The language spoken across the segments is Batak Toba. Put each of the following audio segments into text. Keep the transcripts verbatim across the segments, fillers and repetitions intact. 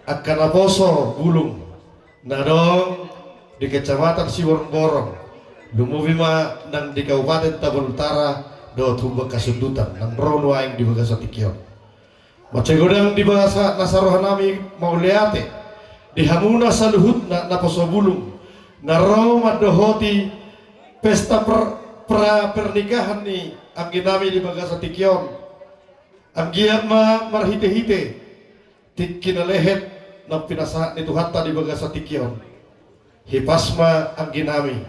angka naposo bulung na adong di Kecamatan Siborongborong, lumobi ma nang di Kabupaten Taba Utara dohot Humbang Hasundutan, nang ro nuaeng di bagasan tingki on. Mansai godang di bagasan nasa rohanami mauliate di hamuna saluhutna naposo bulung na ro mandohoti pesta per-, pra pernikahan ni angginami di bagasan tingki on. Anggiat ma marhitehite tingki na lehet na pinasahat ni Tuhanta di bagasan tingki on. Hipas ma angginami,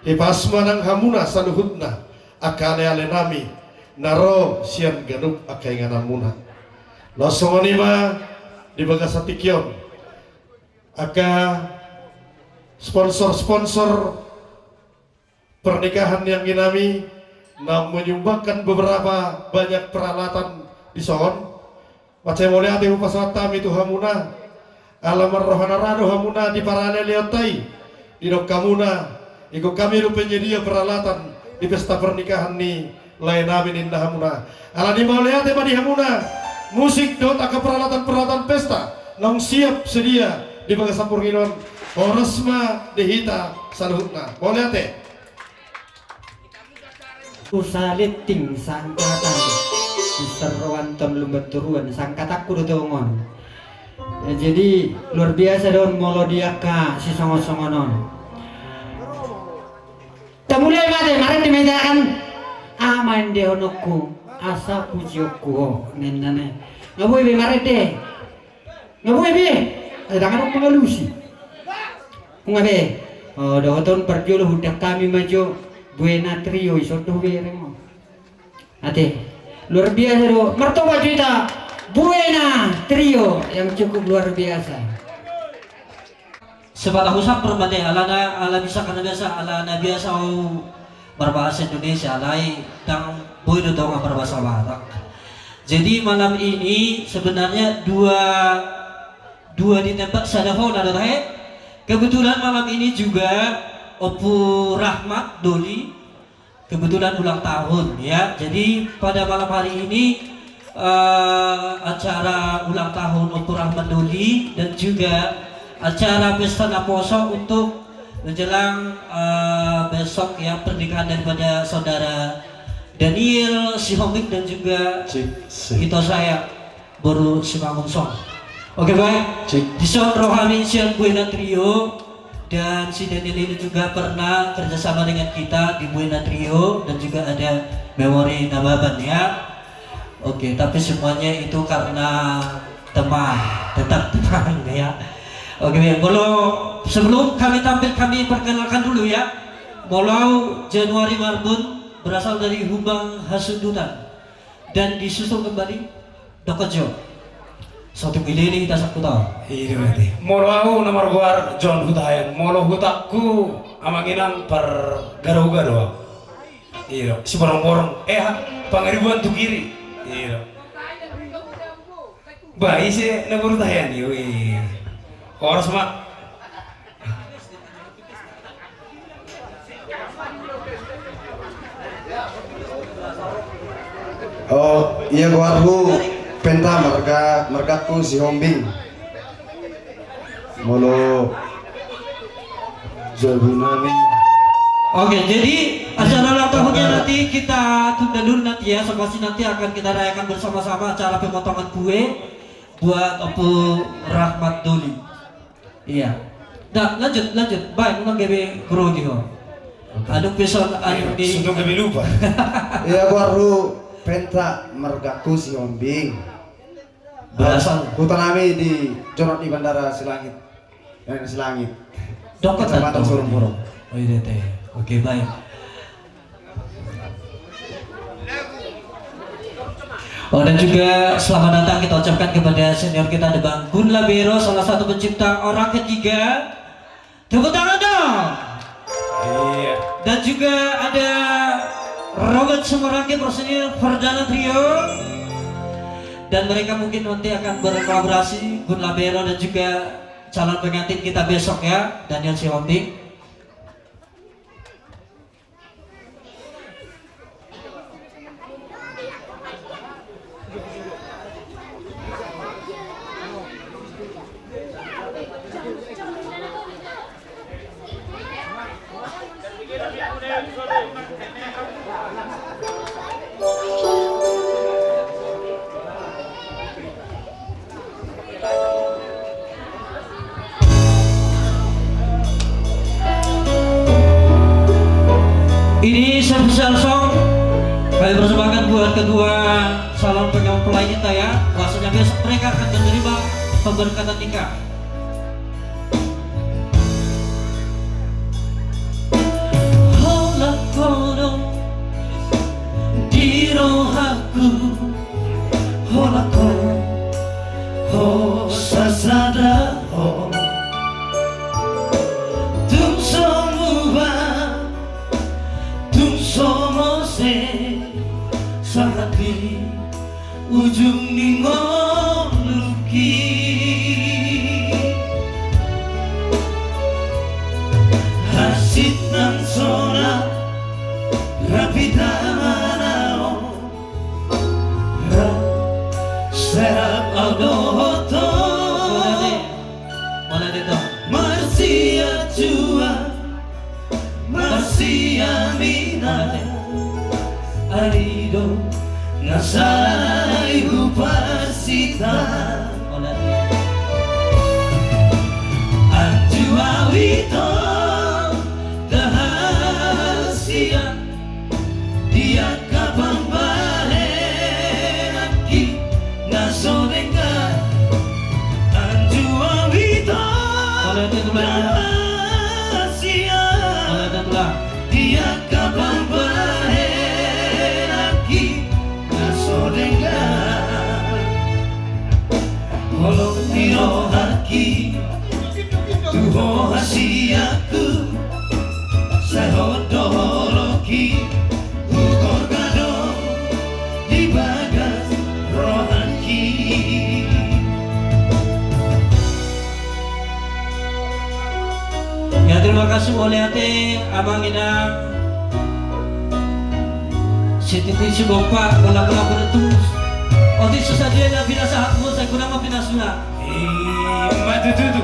hipas ma nang hamuna saluhutna angka alealenami na ro sian ganup angka ingananmuna. Laos songon i ma di bagasan tingki on angka sponsor-sponsor pernikahan ni angginami na menyumbangkan beberapa banyak peralatan dison. Mansai mauliate hupasahat hami tu hamuna, ala marroha na ra do hamuna di paralealeonta i. Didok hamuna, ingkon hami do penyedia peralatan di pesta pernikahan ni laenami, ninna hamuna. Alani mauliate ma di hamuna, musik dohot angka peralatan-peralatan pesta naung siap sedia di bagasan borngin on. Horas ma di hita saluhutna. Mauliate. Usaha letting sangkatan, Mister Roanton Lumbantoruan, sangkatanku do tong on. Ya, jadi luar biasa do on molo di angka sisongon-songon on. Tamulai ma ate, marende ma hita kan. Aha ma endehononku, asa pujionku ho, ninna ne. Nga boi be marende. Nga boi be. Ai tangan mangalusi. Nga be. O, dohot on parjolo hundang hami ma jo Buena Trio, ison do hubereng ho. Ate. Luar biasa do. Martopak jo hita. Buena Trio yang cukup luar biasa. Sepatah ucapan ma ate, alana, ala bisa, karena biasa, ala na biasa au marbahasa Indonesia, alai ndang boi do tong au marbahasa Batak. Jadi malam ini sebenarnya dua, dua ditembak sada hona do tahe. Kebetulan malam ini juga Ompu Rahmat Doli kebetulan ulang tahun, ya. Jadi pada malam hari ini, eh, acara ulang tahun Ompu Rahmat Doli dan juga acara pesta naposo untuk menjelang, eh, besok, ya, pernikahan daripada saudara Daniel Sihombing dan juga Cik, cik. Ito saya. Boru Simangun Song. Oke, baik. Cik. Dison rohani sian Buena Trio, dan si Daniel ini juga pernah kerjasama dengan kita di Buena Trio dan juga ada Memori Nababan, ya. Oke, tapi semuanya itu karena teman, tetap teman, ya. Oke, baik. Molo sebelum kami tampil, kami perkenalkan dulu, ya. Molo au Januari Marbun, berasal dari Humbang Hasundutan dan disusul kembali Dokon jo. Sotung ilili hita sangkuto. Iya, berarti. Molo au na margoar John Hutahaean. Molo hutangku amang inang pargado-gado. Iya, Siborongborong. Eh, ha, Pangaribuan tu kiri. Iya. Ba ise na boru Hutahaean, iya. Horas ma. Oh, ia goarhu Penta, marga, margaku Sihombing. Molo jabu nami. Oke, jadi acara ulang tahunnya nanti kita tunda dulu nanti ya, so pasti nanti akan kita rayakan bersama-sama acara pemotongan kue buat Ompu Rahmat Doli. Iya. Dah, lanjut, lanjut. Baik, memang gabe grogi ho. Oke. Anu pesan, anu di. Sudah gabe lupa. Ia goarhu Penta, margaku Sihombing. Berasal. Huta nami di Jonok di Bandara Silangit. Eh, Silangit. Dokon Kecamatan Siborongborong. Oh iya, teh. Oke, baik. Oh, dan juga selamat datang kita ucapkan kepada senior kita, ada Bang Gun Labero, salah satu pencipta Orang Ketiga. Tepuk tangan dong. Iya. Dan juga ada Robert Sumorangkip, personil Perdana Trio. Dan mereka mungkin nanti akan berkolaborasi, Gun Labero dan juga calon pengantin kita besok ya, Daniel Sihombing. Ini spesial song kami persembahkan buat kedua calon pengantin kita ya. Bahwasanya besok mereka akan menerima pemberkatan nikah. Holan ho do di rohangku, holan ho, ho sasada ho. Tung so muba, tung so mose, sahat di ujung ni ngolungki. Hansit nang sonang, rap hita manaon, rap serap au dohot ho. Marsianjuan, marsiaminan, ari do na sai huparsinta. Anju au ito, tahasia di angka pambahenanki na so denggan. Anju au ito, tahasia di angka pambahenanki na so denggan. Holong ni rohangki tu ho hasianku, sai hot do holongki, hugorga do di bagas rohangki. Ya, terima kasih, mauliate, amang inang. Sititi sibompa, bola-bola bertus. Otik so sadia na pinasahatmu, sai godang ma pinasuna. Ima tutu.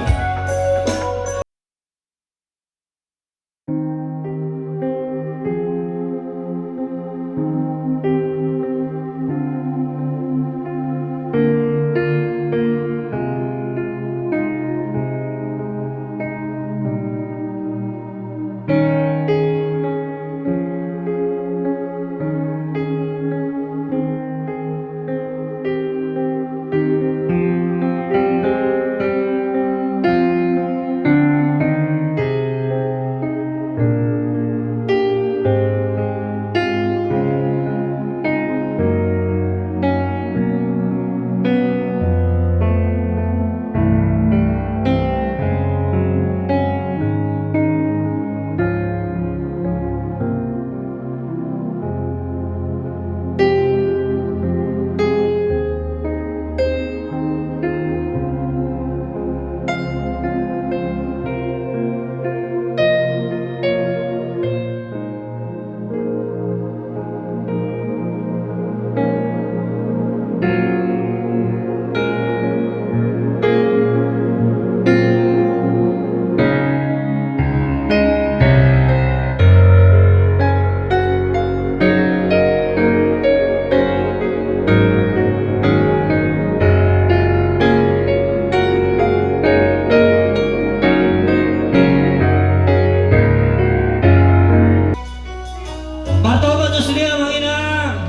Martoba tu sude, amang inang.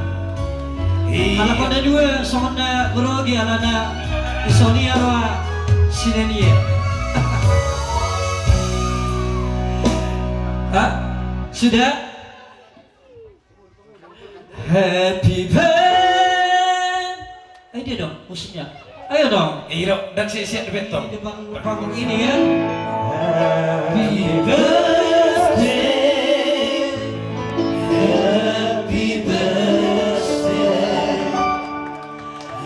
Iya. Ala pada dua songon na grogi alana i songon i roha sinenia. Hah? Sudah? Happy birthday. Eh, dia dong musiknya. Ayo dong. Iro, dan siap-siap di beton. Di depan panggung ini ya. Happy birthday. Happy birthday.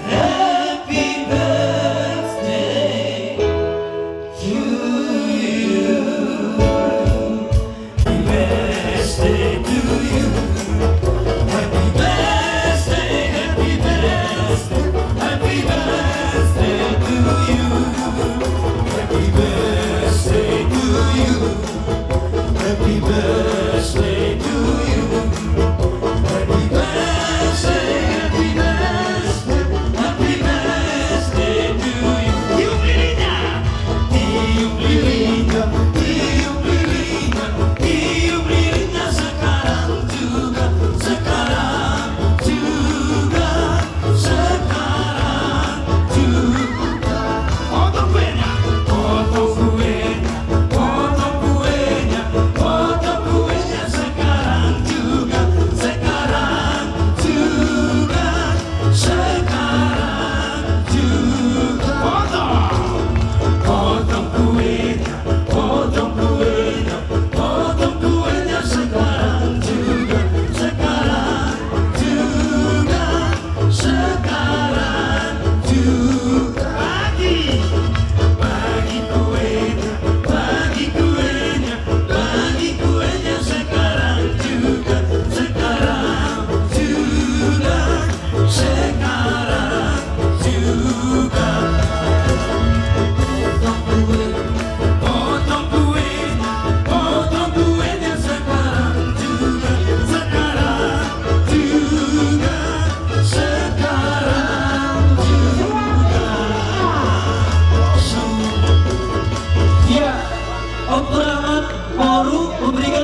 Happy birthday to you. Happy birthday to you. Happy birthday, happy birthday, happy birthday to you. Happy birthday.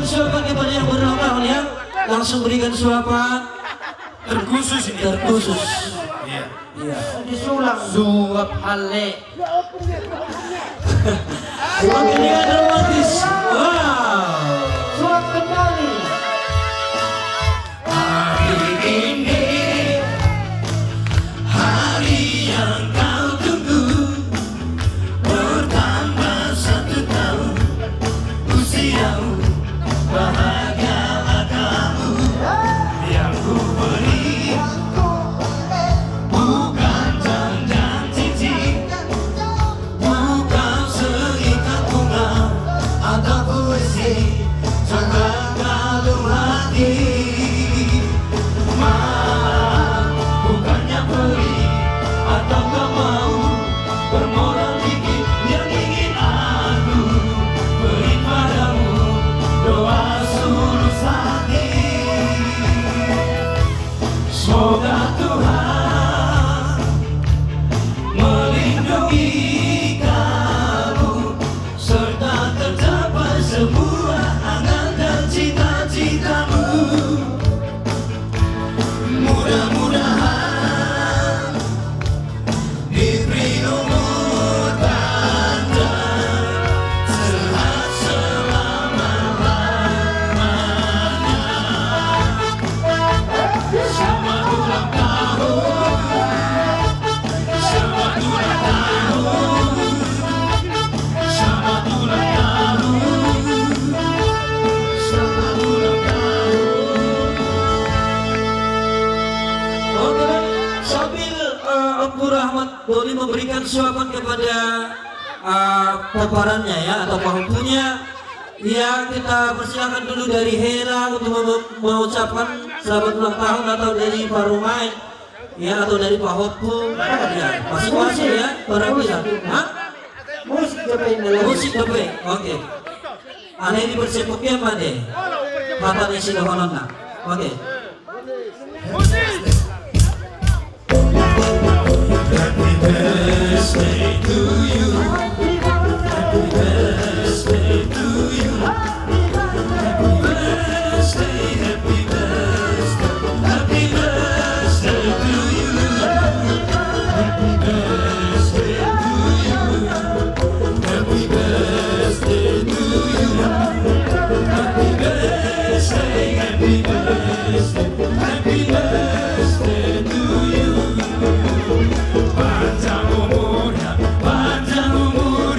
Suapan kepada yang berulang tahun ya. Langsung berikan suapan. Terkhusus ini. Terkhusus. Iya. Iya. Disulang. Suap halle. Oke, dengan romantis. Wow. Suap kembali. Hari ini hari yang kau tunggu, bertambah satu tahun usiamu, bahagialah kamu. Yang ku beri bukan jam dan cincin, bukan seikatan bunga atau puisi, segenggam hati. Maaf, bukannya pelit atau gak mau, permohonan dikit yang ingin aku beri padamu, doa setulus hati. Semoga Tuhan melindungi kamu serta tercapai semua angan dan cita-citamu. Mudah-mudahan diberi umur panjang, sehat selama-lamanya. Selamat ulang tahun. Selamat ulang tahun. Selamat ulang tahun. Selamat ulang tahun. Oke, baik. Sambil, eh, Ompu Rahmat Doli memberikan suapan kepada, eh, pomparannya ya, atau pahompunya. Ya, kita persilakan dulu dari Hela untuk mem-, mengucapkan selamat ulang tahun, atau dari parumaen, ya, atau dari pahompu, ya, masing-masing ya, perwakilan. Hah? Musik dope, musik dope. Oke. Alai dipersepuk ia ma de. Hata ni sidohononna. Oke. Happy birthday to you. Happy birthday to you. Happy birthday, happy birthday, happy birthday to you. Happy birthday to you. Happy birthday to you. Happy birthday, happy birthday, happy birthday to you. Panjang umurnya, panjang umur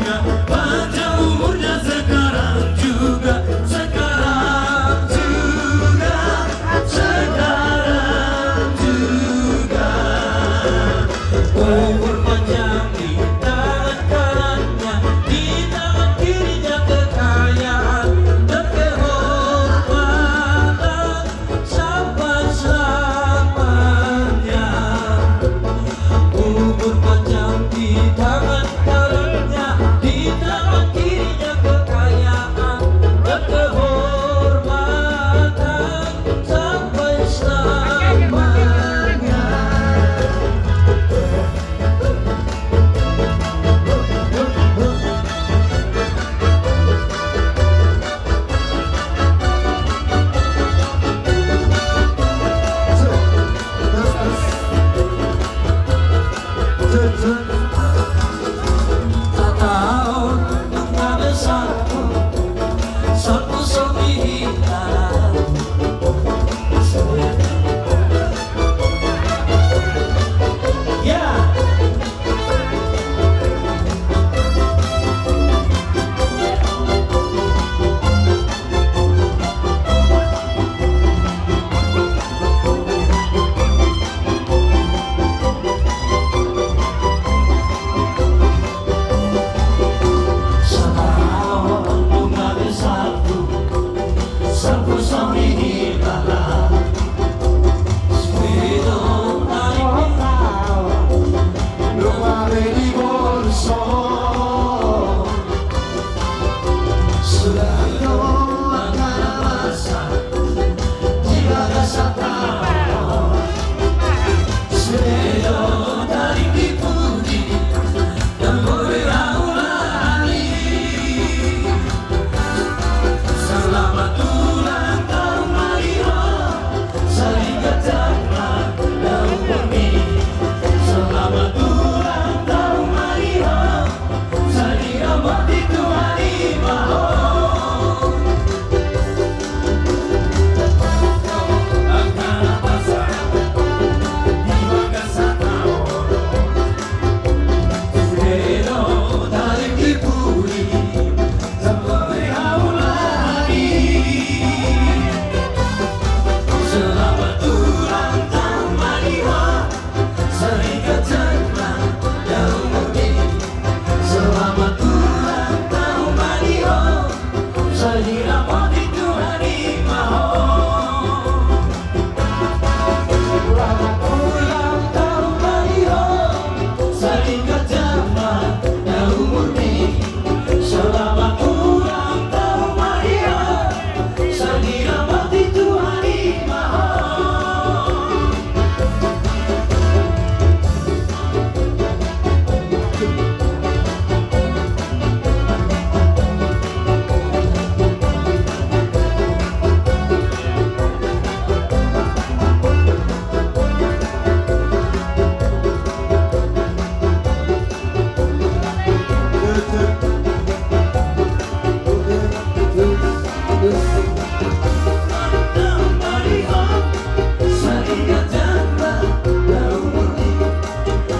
Selamat ulang tahun, Maliho.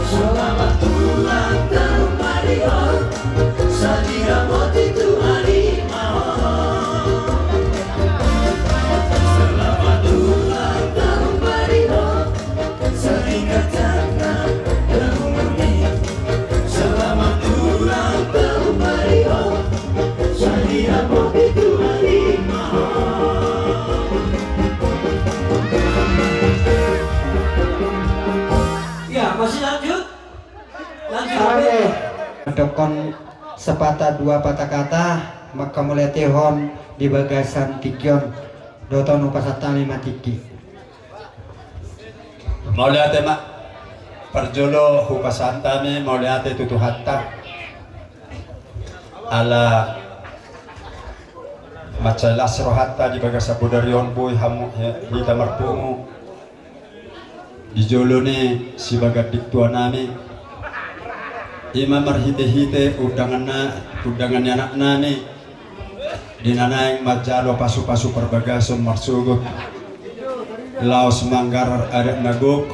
Selamat ulang tahun, Maliho. Sai dirahmati Tuhan i ma ho. Selamat ulang tahun, Maliho. Sai dirahmati Tuhan i ma ho. Selamat ulang tahun, Maliho. Sai dirahmati Tuhan i ma ho. Ya, masih lanjut? Lanjut. Oke. Dokon sepatah dua patah kata, manghamauliatehon di bagasan tingki on. Dohot on hupasahat hami ma tingki. Mauliate ma. Parjolo hupasahat hami mauliate tu Tuhanta. Ala mansai las rohanta di bagasan bodari on boi hamu, hita marpungu di jolo ni sibagas dingtua nami. I ma marhitehite undanganna, undangan ni anak nami. Di na naeng manjalo pasupasu parbagason marsogot laos manggarar adat na gok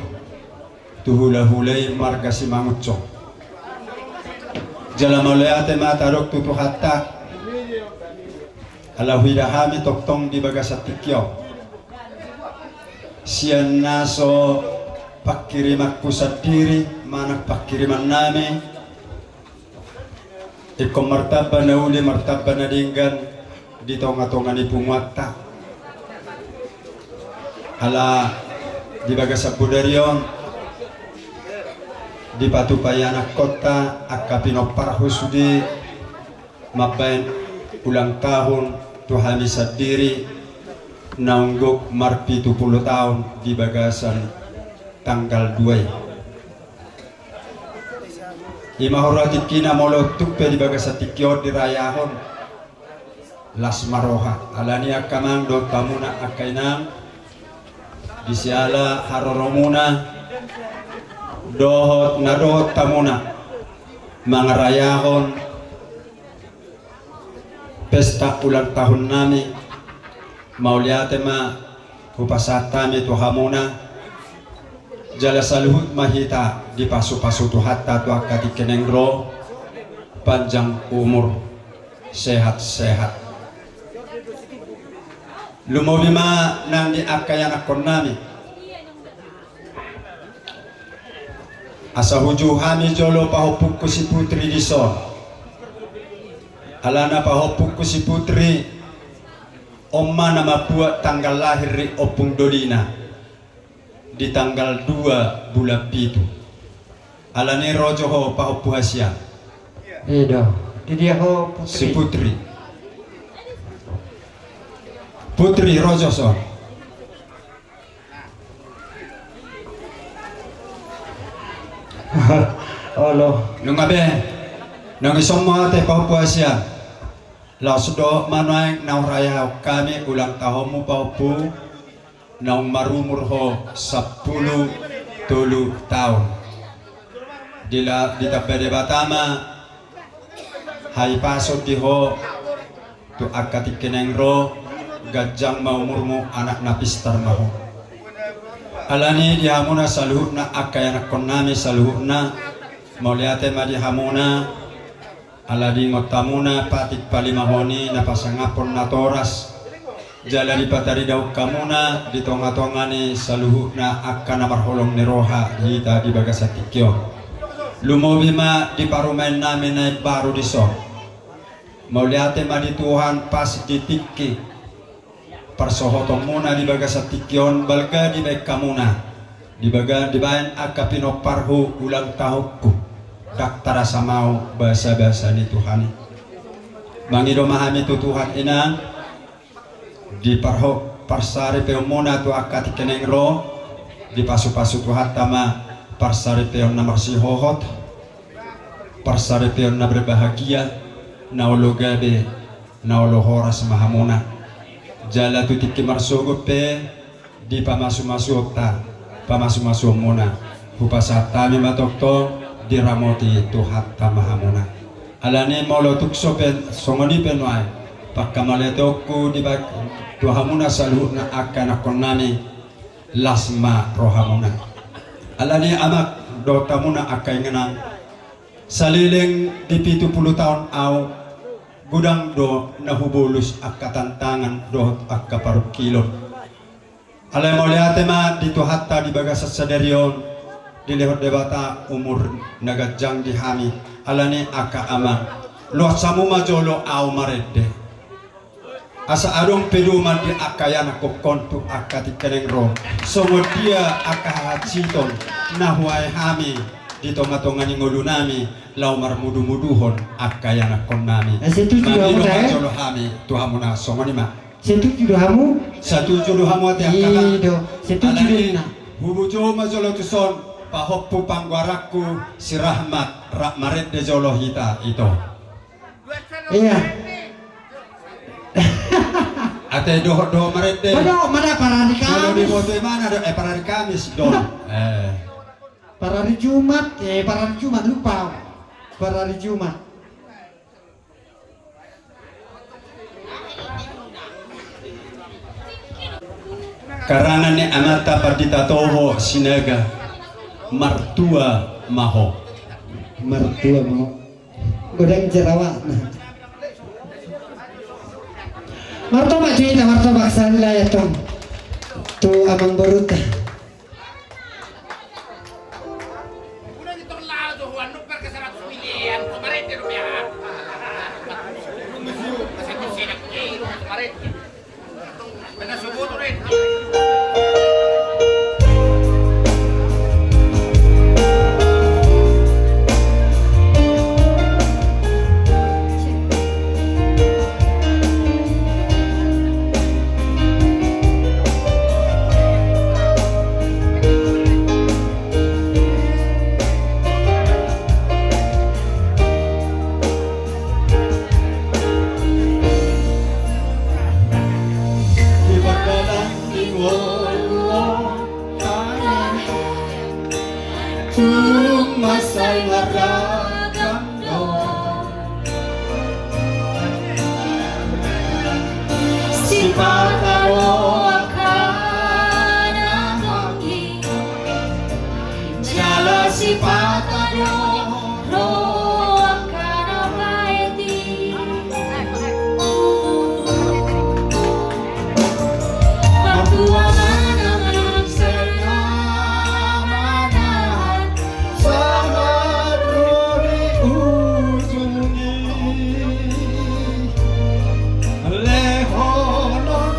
tu hulahula i marga Simangunsong. Jala mauliate ma tadok tu Tuhanta. Ala huida hami tongtong di bagasan tingki on. Sian na so pangkirimanku sandiri manang pangkiriman nami. Ingkon martamba na uli martamba na denggan di tongatonga ni punguanta. Ala di bagasan bodari on dipatupa i anakkonta angka pinomparhu sude mambaen ulang tahun tu hami sandiri naung gok marpitu pulu taon di bagasan tanggal dua i. I ma huroha tingkina molo tung pe di bagasan tingki on dirayahon. Las ma roha alani angka amang dohot hamuna angka inang di siala haroromuna dohot na dohot hamuna mangarayahon pesta ulang tahun nami. Mauliate ma hupasahat hami tu hamuna. Jala saluhut ma hita dipasupasu Tuhanta tu angka tingki na naeng ro, panjang umur, sehat-sehat. Lumobi ma nang di angka ianakkon nami. Asa huju hami jolo pahompungku si Putri dison. Alana pahompungku si Putri on ma na mambuat tanggal lahir ni ompung dolina di tanggal dua bulan pitu. Alani rojo ho pahompu hasian. Ido. Di dia ho Putri? Si Putri. Putri, rojo son. Olo. Nunga be. Nunga ison ma ate pahompu hasian. Laos do ma nuaeng na hurayahon hami ulang tahonmu pahompu. Naung marumur ho sampulu tolu taon. Dila, ditamba Debata ma hahipason di ho tu angka tingki naeng ro, ganjang ma umurmu, anak na pistar ma ho. Alani di hamuna saluhutna angka ianakkonnami saluhutna, mauliate ma di hamuna, ala diingot hamuna patik palimahon i na pasangaphon natoras, jala dipataridahon hamuna di tongatonga ni saluhutna angka na marholong ni roha di hita di bagasan tingki on. Lumobi ma di parumaennami na imbaru dison. Mauliate ma di Tuhan pas di tingki parsohotonmuna di bagasan tingki on balga dibaen hamuna, dibaga-, dibaen angka pinomparhu ulang tahunhu, ndang tarasa ma au basabasa ni Tuhan i. Mangido ma hami tu Tuhan inang, di parho-, parsaripeonmuna tu angka tingki naeng ro, dipasupasu Tuhanta ma parsaripeon na marsihohot, parsaripeon na berbahagia, na olo gabe, na olo horas ma hamuna. Jala tu tingki marsogot pe dipamasumasuonta pamasumasuonmuna. Hupasahat hami ma tongtong diramoti Tuhanta ma hamuna. Alani molo tung so pe songon i pe nuaeng, pangkamauliateonku di ba-, tu hamuna saluhutna angka ianakkonnami, las ma rohamuna. Alani amang dohot hamuna angka inang, saleleng di pitu pulu taon au, godang do na hubolus angka tantangan dohot angka parungkilon. Alai mauliate ma di Tuhanta di bagasan sadari on, dilehon Debata umur na ganjang di hami. Alani angka amang, loas hamu ma jolo au marende. Asa adong pedoman di angka ianakkon tu angka tingki naeng ro, songon dia angka hahansiton na huae hami di tongatonga ni ngolunami laho marmudumuduhon angka ianakkonnami. Eh, setuju do hamu, mangido ma, eh? Jolo hami tu hamuna songon i ma. Setuju do hamu? Setuju do hamu ate angka amang? I do, setuju do. Alani na hubujou ma jolo tuson pahompu panggoaranku si Rahmat, rap marende jolo hita ito. Iya. Ate dohot do marende. Dohot ma da, parari Kamis. Jolo diboto imana do, eh, parari Kamis do. Eh. Parari Jumat, eh, parari Jumat, lupa. Parari Jumat. Karangan ni amanta Pandita Toho Sinaga, martua ma ho. Martua ma ho. Godang jerawatna. Martobak jo hita, martobak sahali lae tong tu amangboruta. Di pardalan ni ngolu on, tung mansai marragam do. Sipata do angka na tonggi, jala sipata do ro angka na paet i. Martua ma na manahan, sahat ro di ujung i. Lehonon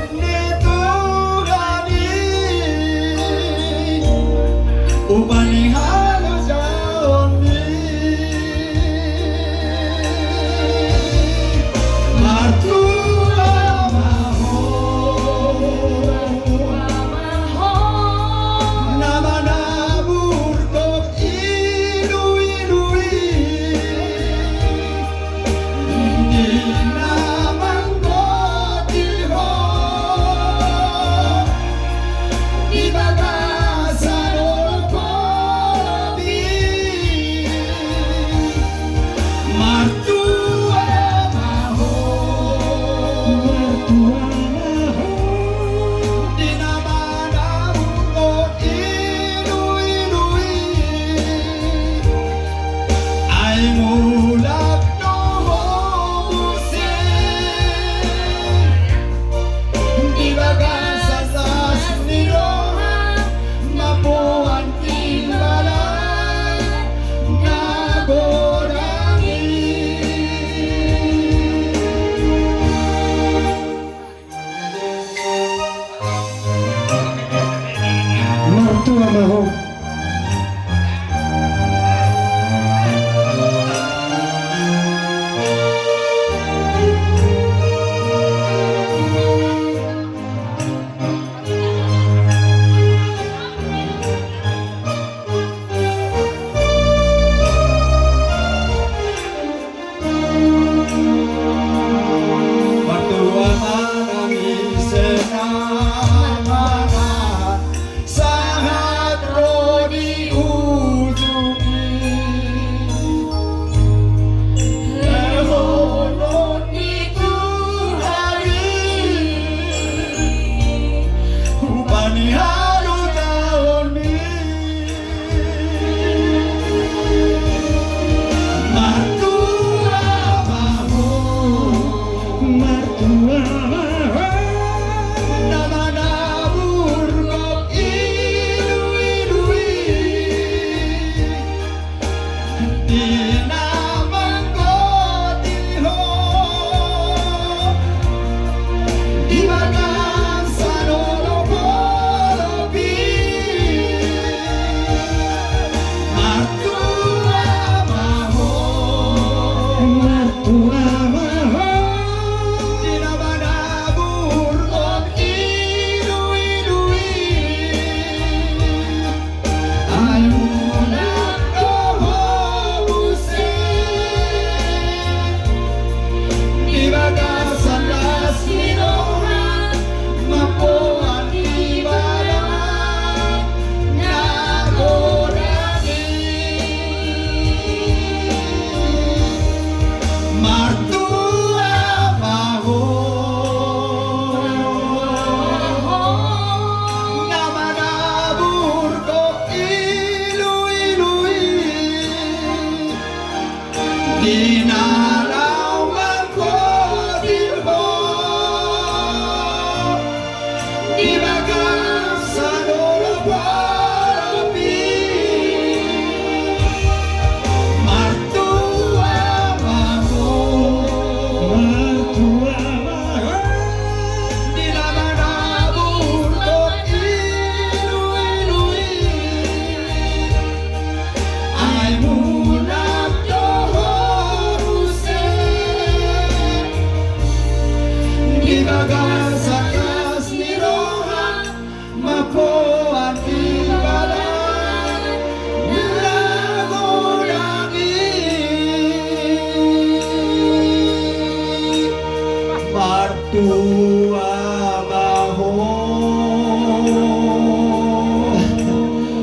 Tua ma ho.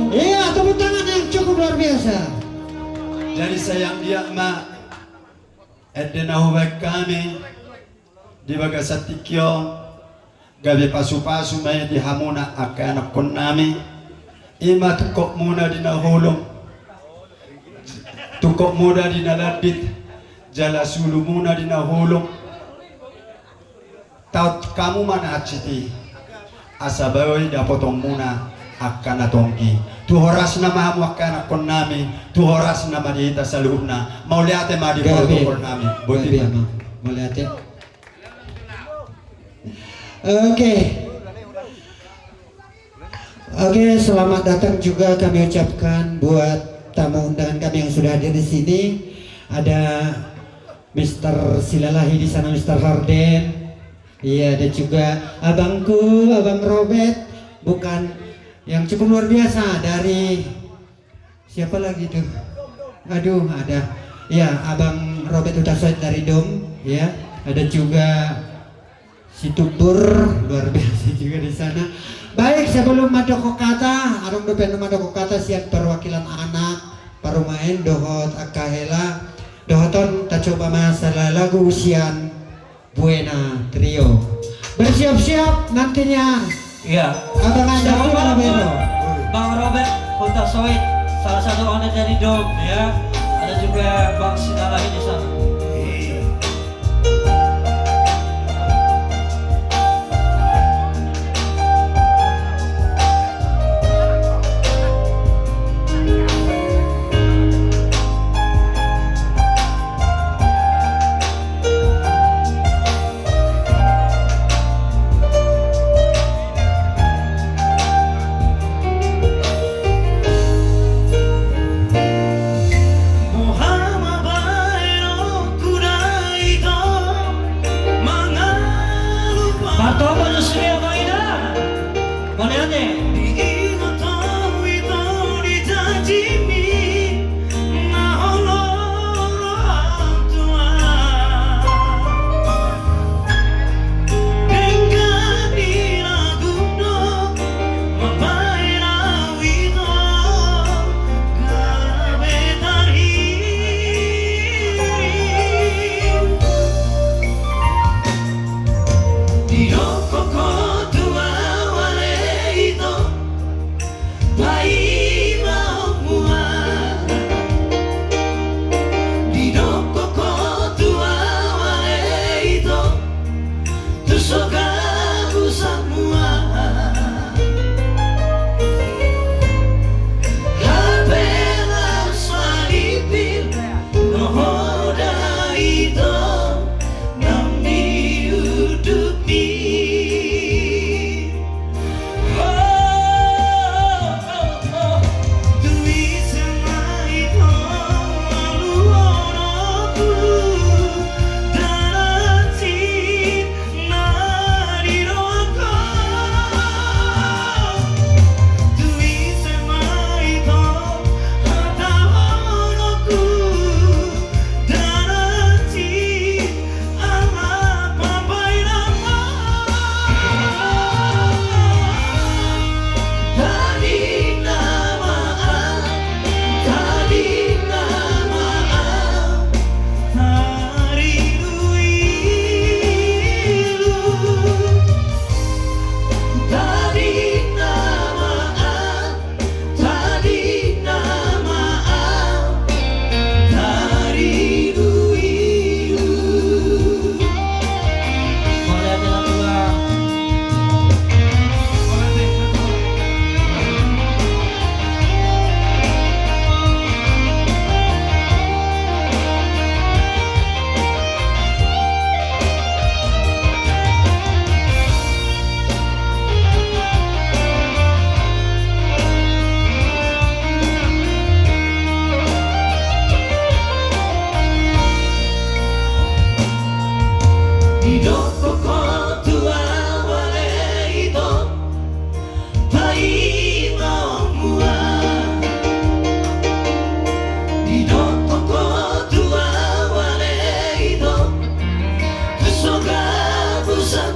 Iya, tepuk tangan yang cukup luar biasa. Jadi sai anggiat ma ende na hubaen hami di bagasan tingki on, gabe pasupasu ma i di hamuna angka anakkonnami. I ma tungkotmuna di na holong, tungkotmuna di na landit, jala siulumuna di na holong. Taon hamu ma na hansit i, asa boi dapotonmuna angka na tonggi. Tu horasna ma hamu angka anakkonnami, tu horasna ma di hita saluhutna. Mauliate ma di protokolnami. Botima. Mauliate. Oke. Oke, selamat datang juga kami ucapkan buat tamu undangan kami yang sudah hadir di sini. Ada Mister Silalahi di sana, Mister Harden. Iya, ada juga abangku, Abang Robert. Bukan, yang cukup luar biasa dari, siapa lagi tuh? Aduh, ada. Ya, Abang Robert Hutasoit dari Dom, ya. Ada juga Situbur, luar biasa juga di sana. Baik, sebelum mandok kata, adong dope na mandok kata sian perwakilan anak, parumaen, dohot angka hela, dohot on tacoba ma sala lagu sian Buena Trio. Bersiap-siap nantinya. Iya. Abang Anda. Selamat malam, Bang Robert Hutasoit, salah satu owner dari Dom, ya. Ada juga Bang Sinalahi di sana. Iya. Bartolomeo Yusuf ya, Bang Ida. Mauliate. Didok ho tu au ale ito, paima ho mua. Didok ho tu au ale ito, tu so gabusan mua. Hape las malipil do ho da ito, nang di unduk ni. Didok ho tu au ale ito, paima ho mua. Didok ho tu au ale ito, tu so gabusan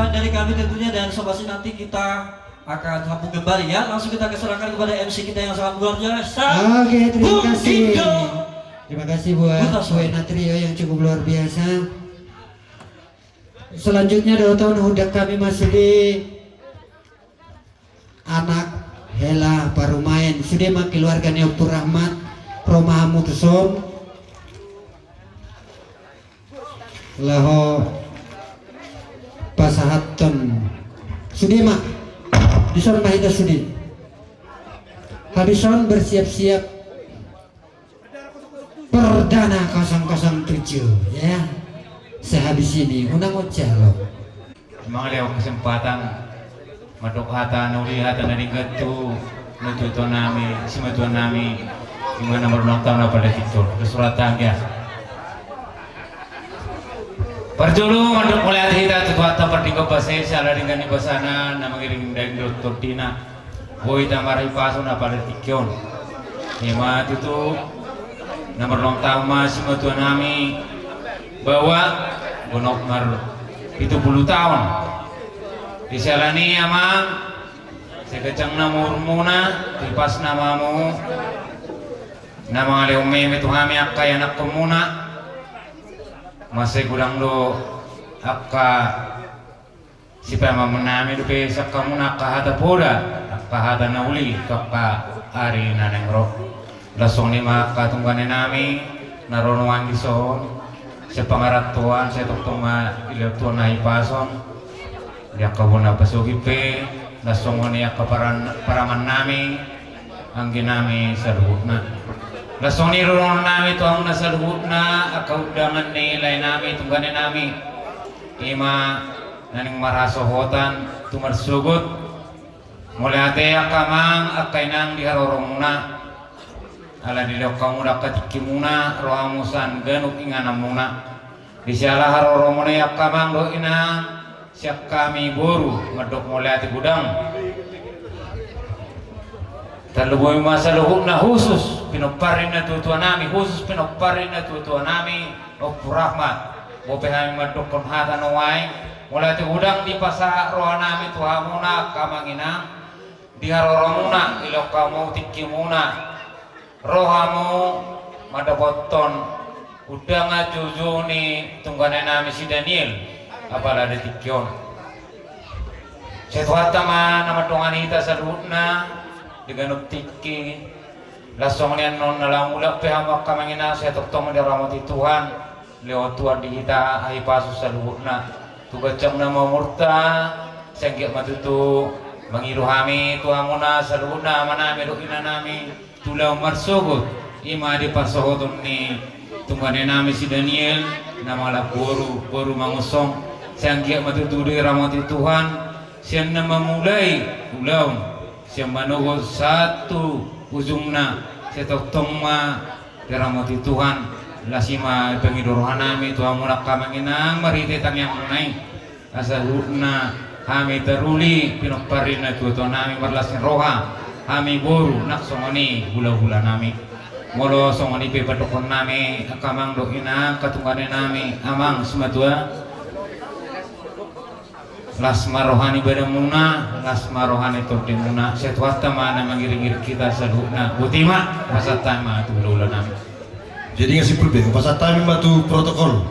Dari kami tentunya, dan sobat sih, nanti kita akan sambung kembali ya. Langsung kita serahkan kepada M C kita yang sangat luar biasa. Oke, terima kasih. Terima kasih buat Buena Trio yang cukup luar biasa. Selanjutnya, dohot on, undang hami ma sude anak hela parumaen, sude ma keluarga ni Ompu Rahmat, ro ma hamu tuson. Laho pasahathon sude ma. Dison ma hita sude. Habis on bersiap-siap perdana kosong kosong tujuh, ya. Sehabis ini unang ojalo. Mangalehon kesempatan mandok hata na uli, hata na denggan tu natuatua nami, simatua nami, di mana berulang tahun apa lagi tu kesuratan dia. Parjolo mandok mauliate hita tu Tuhanta pardenggan basa i, siala denggan ni basana na mangiring daging dohot tondina. Boi hita marhipason apala tingki on. Ima tutu na marlong taon ma simatua nami baoa, gonop mar pitu pulu taon. Di siala ni i amang, sai ganjang nama umurmuna, tipas nama hamu na mangalehon meme tu hami angka ianakhonmuna. Mansai godang do angka sipaima nami dope sian hamuna angka hata poda, angka hata na uli tu angka ari na naeng ro. Laos songon i ma angka tunggane nami na ro nuaeng dison, sian pangarantoan sai tongtong ma dilehon Tuhan hahipason. Di angka bona pasogit pe, laos songon i angka paran-, paraman nami, anggi nami saluhutna. Laos songon i dohonon nami tu hamuna saluhutna angka undangan ni lae nami, tunggane nami. Ima naeng marhasohotan tu marsogot. Mauliate angka amang, angka inang di haroromuna. Ala dilehon hamu do angka tingkimuna, ro hamu sian ganup ingananmuna. Di siala haroromuna i angka amang dohot inang, sian hami boru mandok mauliate godang. Tarlumobi ma saluhutna, khusus pinompar ni natuatua nami, khusus pinompar ni natuatua nami Ompu Rahmat. Bope hami mandokkon hata nuaeng, mauliate godang dipasahat roha nami tu hamuna angka amang inang. Di haroromuna dilehon hamu tingkimuna, ro hamu mandapothon undangan joujou ni tunggane nami si Daniel apala di tingki on. Sai Tuhanta ma na mandongani hita saluhutna di ganup tingki. Laos songon i annon na laho mulak pe hamu angka amang inang, sai tongtong ma diramoti Tuhan. Lehon Tuhan di hita hahipason saluhutna. Tu ganjang nama umurta, sai anggiat ma tutu mangido hami tu hamuna saluhutna, amanami dohot inanami, tu laon marsogot, ima di parsohoton ni tunggane nami si Daniel, na mangalap boru, boru Mangunsong, sai anggiat ma tutu diramoti Tuhan, sian na mamulai ulaon, sian manogot sahat tu ujungna, sai tongtong ma diramoti Tuhan. Laos i ma pangido rohanami tu hamuna angka amang inang marhite tangiangmuna i. Asa saluhutna hami taruli pinompar ni natuatuanami marlas ni roha, hami boru nang songon i hulahulanami. Molo songon i pe pandokkonnami angka amang dohot inang, angka tunggane nami, amang simatua. Las ma roha ni badanmuna, las ma roha ni tondimuna, sai Tuhanta ma na mangiringiring hita saluhutna. Boti ma, pasahat hami ma tu hulahulanami. Jadi nunga simpul be, pasahat hami ma tu protokol.